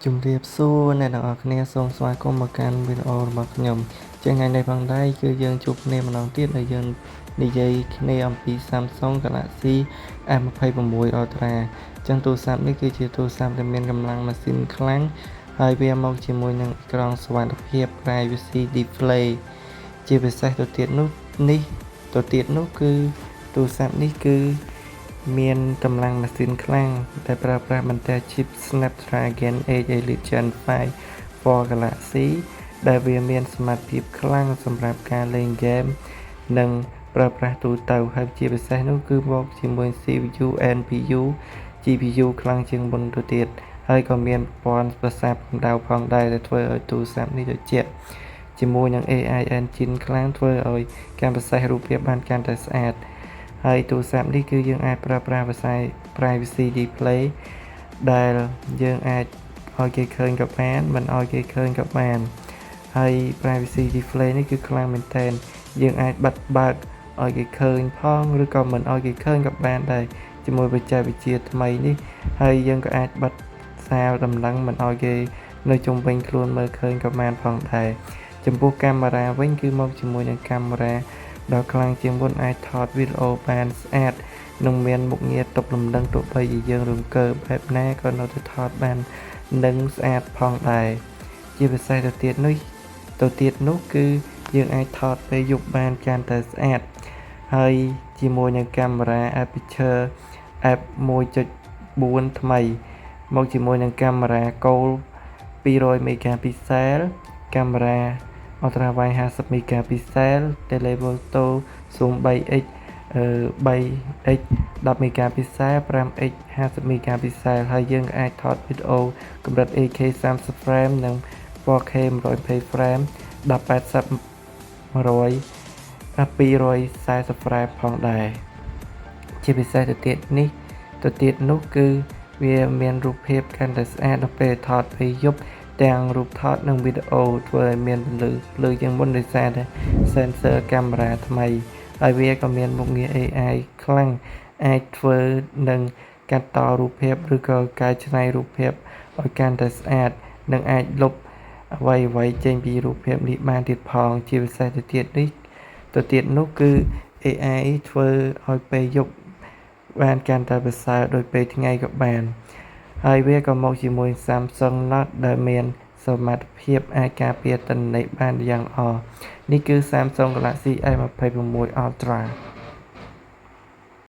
ជំរាបសួរអ្នកទាំងអស់គ្នាសូមស្វាគមន៍មកកាន់វីដេអូរបស់ខ្ញុំជាថ្ងៃនេះផងដែរគឺយើងជួបគ្នាម្ដងទៀតហើយយើងនិយាយគ្នាអំពី Samsung Galaxy S26 Ultra ចឹងទូរស័ព្ទនេះគឺជាទូរស័ព្ទដែលមានកម្លាំងម៉ាស៊ីនខ្លាំងហើយវាមកជាមួយនឹងអេក្រង់សុវត្ថិភាព Privacy Display ជាពិសេសទៅទៀតនោះនេះទៅទៀតនោះគឺទូរស័ព្ទនេះគឺមានកម្លាំងម៉ាស៊ីនខ្លាំងដែលប្រើប្រាស់បន្ទះ chip Snapdragon 8 Elite Gen 5 for Galaxy ដែលវាមានសមត្ថភាពខ្លាំងសម្រាប់ការលេងហ្គេមនិងប្រើប្រាស់ទូទៅហើយជាពិសេសនោះគឺមកជាមួយ CPU NPU GPU ខ្លាំងជាងមុនទៅទៀតហើយក៏មានប្រព័ន្ធប្រសាទកម្ដៅផងដែរដែលធ្វើឲ្យទូរស័ព្ទនេះត្រជាក់ជាមួយនឹង AI engine ខ្លាំងធ្វើឲ្យការប្រសេសរូបភាពបានកាន់តែស្អាតហើយទូរស័ព្ទនេះគឺយើងអាចប្រើប្រាស់វិស័យ privacy display ដែលយើងអាចឲ្យគេឃើញក៏បានមិនឲ្យគេឃើញក៏បានហើយ privacy display នេះគឺខ្លាំងមែនទែនយើងអាចបិទបើកឲ្យគេឃើញផងឬក៏មិនឲ្យគេឃើញក៏បានដែរជាមួយបច្ចេកវិទ្យាថ្មីនេះហើយយើងក៏អាចបិទសារដំណឹងមិនឲ្យគេនៅជុំវិញខ្លួនមើលឃើញក៏បានផងដែរចំពោះកាមេរ៉ាវិញគឺមកជាមួយនឹងកាមេរ៉ាដ៏ខ្លាំងជាងមុនអាចថតវីដេអូបានស្អាតនិងមានមុខងារទប់លំនឹងទោះបីជាយើងរង្គើបែបណាក៏នៅតែថតបាននិងស្អាតផងដែរជាពិសេសទៅទៀតនោះទៅទៀតនោះគឺយើងអាចថតពេលយប់បានកាន់តែស្អាតហើយជាមួយនឹងកាមេរ៉ា Aperture f 1.4ថ្មីមកជាមួយនឹងកាមេរ៉ាគោល200 megapixel កាមេរ៉ា Ultra wide 50 megapixel telephoto zoom 3x 3x 10 megapixel 5x 50 megapixel ហើយយើងក៏អាចថតវីដេអូកម្រិត 8K 30 frame និង 4K 120 frame 1080 100 240 frame ផងដែរជាពិសេសទៅទៀតនេះទៅទៀតនោះគឺវាមានរូបភាពកាន់តែស្អាតដល់ពេលថតពេលយប់ទាំងរូបថតនិងវីដេអូធ្វើឲ្យមានពន្លឺភ្លឺជាងមុនដោយសារតែ sensor កាមេរ៉ាថ្មីហើយវាក៏មានមុខងារ AI ខ្លាំងអាចធ្វើនឹងកាត់តរូបភាពឬក៏កែច្នៃរូបភាពឲ្យកាន់តែស្អាតនិងអាចលុបអ្វីអ្វីចេញពីរូបភាពនេះបានទៀតផងជាពិសេសទៅទៀតនេះទៅទៀតនោះគឺ AI ធ្វើឲ្យពេលយប់បានកាន់តែប្រសើរដូចពេលថ្ងៃក៏បាន ហើយវាក៏មកជាមួយ Samsung Knox ដែលមានសមត្ថភាពអាចការពារទិន្នន័យបានយ៉ាងល្អនេះគឺ Samsung Galaxy S26 Ultra។